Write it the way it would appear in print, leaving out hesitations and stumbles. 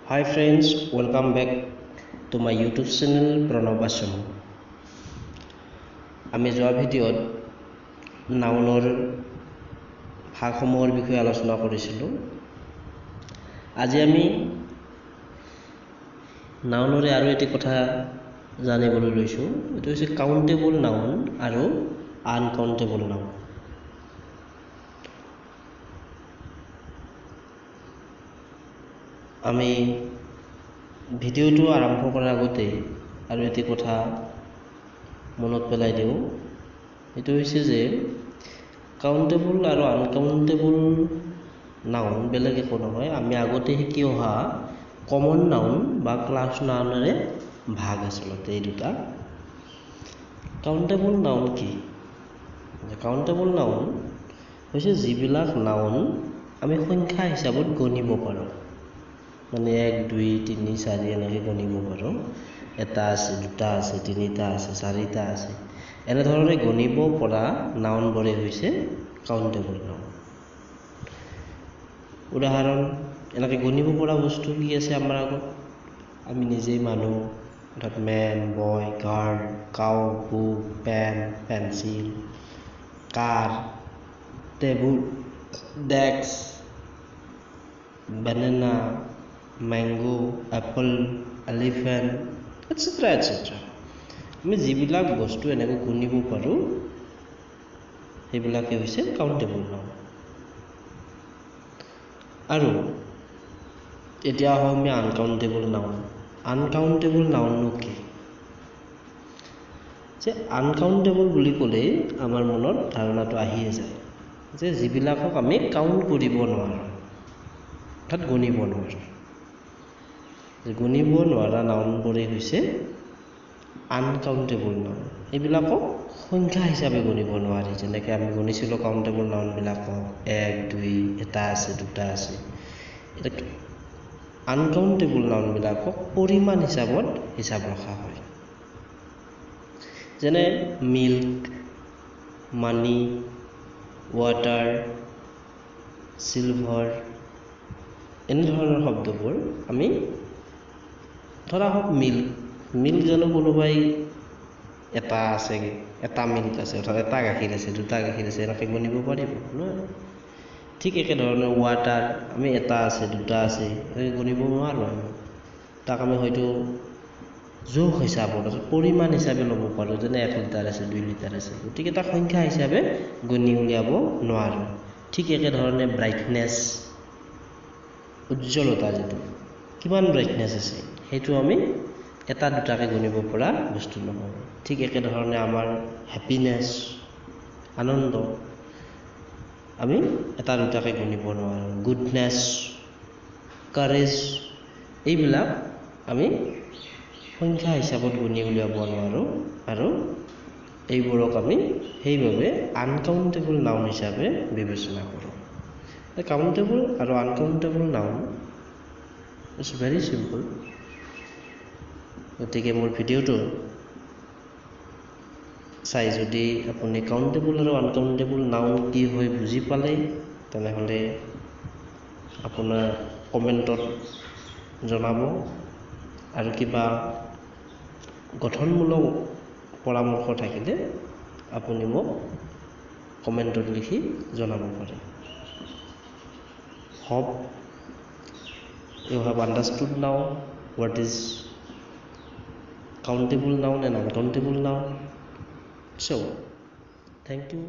Hi friends, welcome back to my YouTube channel Pranab Assam. আমি যোৱা ভিডিঅ'ত নাউনৰ ভাগসমূহৰ বিষয়ে আলোচনা কৰিছিলোঁ। আজি আমি নাউনৰে আৰু এটি কথা জানিবলৈ লৈছোঁ। এইটো হৈছে কাউণ্টেবল নাউন আৰু আনকাউণ্টেবল নাউন। আমি ভিডিঅ'টো আৰম্ভ কৰাৰ আগতে আৰু এটি কথা মনত পেলাই দিওঁ। এইটো হৈছে যে কাউণ্টেবল আৰু আনকাউণ্টেবল নাউন বেলেগ একো নহয়, আমি আগতে শিকি অহা কমন নাউন বা ক্লাছ নাউনেৰে ভাগ আচলতে এই দুটা। কাউণ্টেবল নাউন কি? কাউণ্টেবল নাউন হৈছে যিবিলাক নাউন আমি সংখ্যা হিচাপত গণিব পাৰোঁ, মানে 1 2 3 4 এনেকৈ গণিব পাৰোঁ। এটা আছে, দুটা আছে, তিনিটা আছে, চাৰিটা আছে, এনেধৰণে গণিব পৰা নাউনবোৰে হৈছে কাউণ্টেবল নাউন। উদাহৰণ, এনেকৈ গণিব পৰা বস্তু কি আছে আমাৰ আগত? আমি নিজেই মানুহ, অৰ্থাৎ man, boy, girl, cow, book, pen, pencil, car, table, desk, banana, mango, apple, elephant, etcetera etcetera. আমি যিবিলাক বস্তু এনেকৈ গণিব পাৰোঁ সেইবিলাকে হৈছে কাউণ্টেবল নাউন। আৰু এতিয়া আহোঁ আমি আনকাউণ্টেবল নাউন। আনকাউণ্টেবল নাউননো কি? যে আনকাউণ্টেবল বুলি ক'লেই আমাৰ মনত ধাৰণাটো আহিয়ে যায় যে যিবিলাকক আমি কাউণ্ট কৰিব নোৱাৰোঁ, অৰ্থাৎ গণিব নোৱাৰোঁ। গণিব নোৱাৰা নাউনবোৰেই হৈছে আনকাউণ্টেবল নাউন। এইবিলাকক সংখ্যা হিচাপে গণিব নোৱাৰি, যেনেকৈ আমি গণিছিলোঁ কাউণ্টেবল নাউনবিলাকক 1 2, এটা আছে, দুটা আছে। এতিয়া আনকাউণ্টেবল নাউনবিলাকক পৰিমাণ হিচাপত হিচাপ ৰখা হয়, যেনে মিল্ক, মানি, ৱাটাৰ, চিলভাৰ, এনেধৰণৰ শব্দবোৰ আমি ধৰা হওক মিল্ক। মিল্ক জানো কোনোবাই এটা আছে, এটা মিল্ক আছে, অৰ্থাৎ এটা গাখীৰ আছে, দুটা গাখীৰ আছে, এনেকৈ গণিব পাৰিব নোৱাৰে। ঠিক একেধৰণে ৱাটাৰ, আমি এটা আছে, দুটা আছে, এনেকৈ গণিব নোৱাৰোঁ আমি। তাক আমি হয়তো জোখ হিচাপত, অৰ্থাৎ পৰিমাণ হিচাপে ল'ব পাৰোঁ, যেনে 1 লিটাৰ আছে, 2 লিটাৰ আছে। গতিকে তাক সংখ্যা হিচাপে গণি উলিয়াব নোৱাৰোঁ। ঠিক একেধৰণে ব্ৰাইটনেছ, উজ্জ্বলতা, যিটো কিমান ব্ৰাইটনেছ আছে সেইটো আমি এটা দুটাকৈ গণিব পৰা বস্তু নহয়। ঠিক একেধৰণে আমাৰ হেপিনেছ, আনন্দ, আমি এটা দুটাকৈ গণিব নোৱাৰোঁ। গুডনেছ, কাৰেজ, এইবিলাক আমি সংখ্যা হিচাপত গণি উলিয়াব নোৱাৰোঁ আৰু এইবোৰক আমি সেইবাবে আনকাউণ্টেবল নাউন হিচাপে বিবেচনা কৰোঁ। কাউণ্টেবল আৰু uncountable noun it's very simple. গতিকে মোৰ ভিডিঅ'টো চাই যদি আপুনি কাউণ্টেবল আৰু আনকাউণ্টেবল নাউন কি হয় বুজি পালে, তেনেহ'লে আপোনাৰ কমেণ্টত জনাব আৰু কিবা গঠনমূলক পৰামৰ্শ থাকিলে আপুনি মোক কমেণ্টত লিখি জনাব পাৰে। Hope you have understood now what is countable noun and uncountable noun. So, thank you.